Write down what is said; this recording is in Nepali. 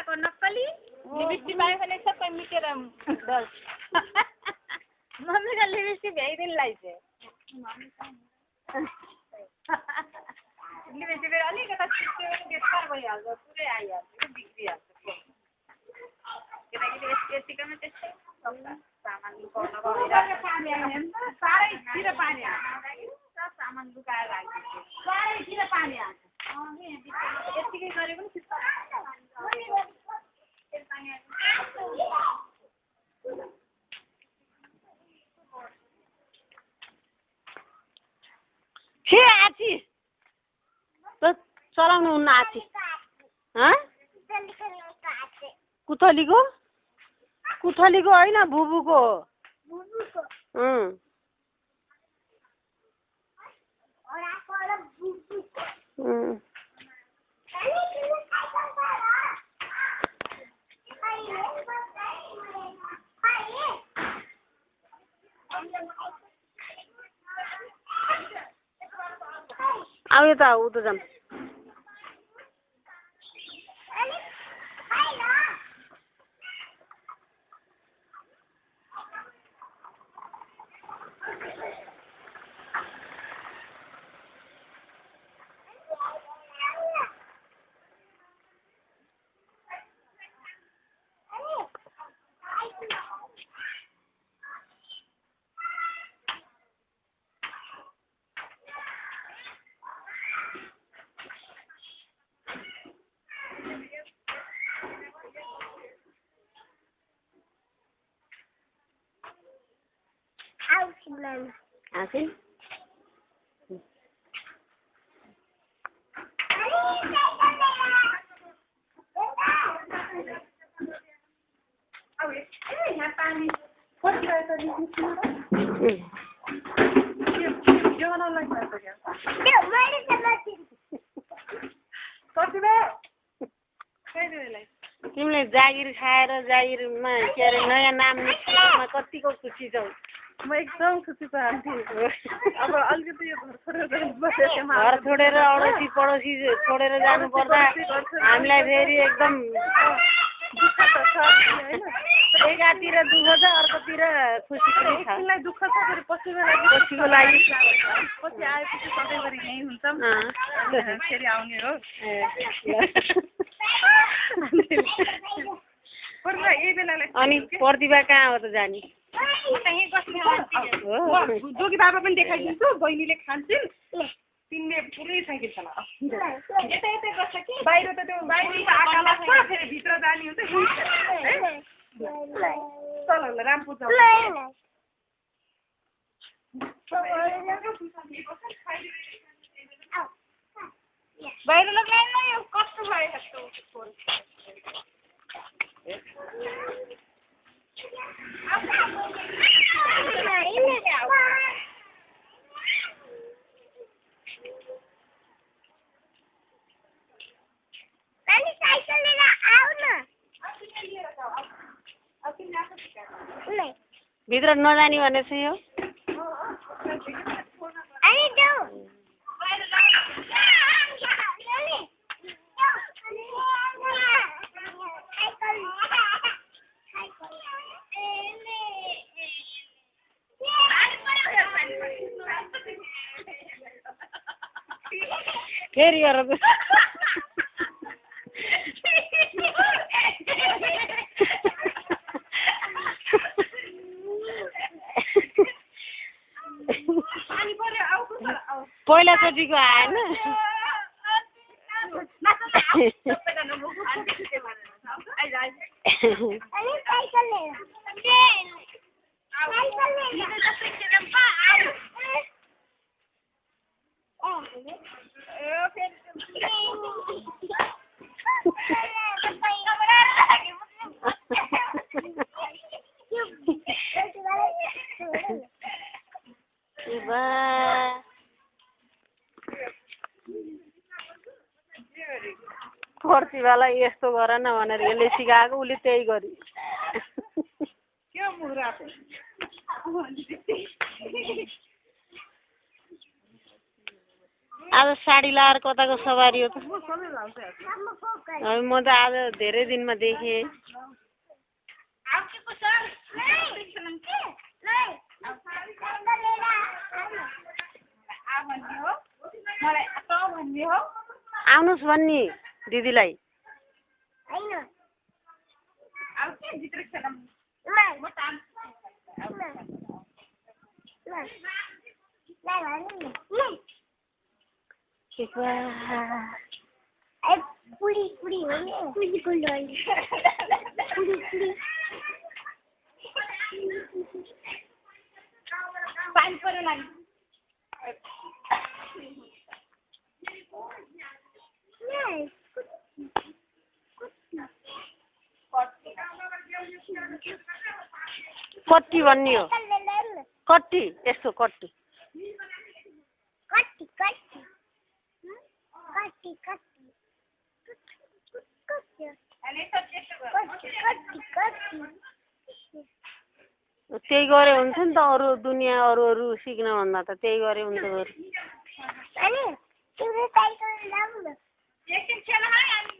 को नक्कली लिपस्टिक पाए भने सबै मिटेर दस मम्मी का लिपस्टिक भ्याइदिन लाइছে लिपस्टिक अलिकता छिट्यो बेकार भइहाल्छ पुरै आइहाल्छ बिग्रिहाल्छ किनकि यतिकैमा त्यस्तै सामान लुकाउन पानी आयो नि त सारैतिर पानी आयो सामान लुकाएर राख्दिन्छ सारैतिर पानी आयो यतिकै गरे पनि हे आची त चलाउनु हुन्न आची कुथलीको कुथलीको होइन बुबुको अब यता उ त जाम आसी तिमीले जागिर खाएर जागिरमा के अरे नयाँ नाम निस्केमा कतिको खुसी छौ म एकदम खुसी पाउँथे अब अलिकति यो घर छोडेर अडोसी पडोसी छोडेर जानु पर्दा हामीलाई फेरि एकदम दुःख त छ हैन एकातिर दुःख छ अर्कोतिर खुसी पनि छ तिमीलाई दुःख छ फेरि पछिको लागि पछि आएपछि सधैँभरि यहीँ हुन्छौँ फेरि आउने हो अनि प्रतिभा कहाँ हो त जाने जोगी बाबा पनि देखाइदिन्छु बहिनीले खान्छन् तिमीले पुरै साइकल चला यतै गर्छ कि बाहिर त त्यो बाहिरको आँखा लाग्छ फेरि भित्र जाने हुन्छ चल ल रामपुर जाऊ बाहिर लगाएन यो कस्तो भयो भित्र नजाने भने चाहिँ यो फेरि गर पहिलाचोटिको आएन प्रतिभालाई यस्तो गर न भनेर यसले सिकाएको उसले त्यही गरी के मुरा आज साडी लाएर कताको सवारी हो त सबै लाउँछ म त आज धेरै दिनमा देखेँ आउनुहोस् भन्नी दिदीलाई पानी पर्यो लागि कट्टी भन्ने हो कट्टी यस्तो कट्टी त्यही गरे हुन्छ नि त अरू दुनियाँ अरू सिक्न भन्दा त त्यही गरे हुन्छ एकछिन खेल है हामी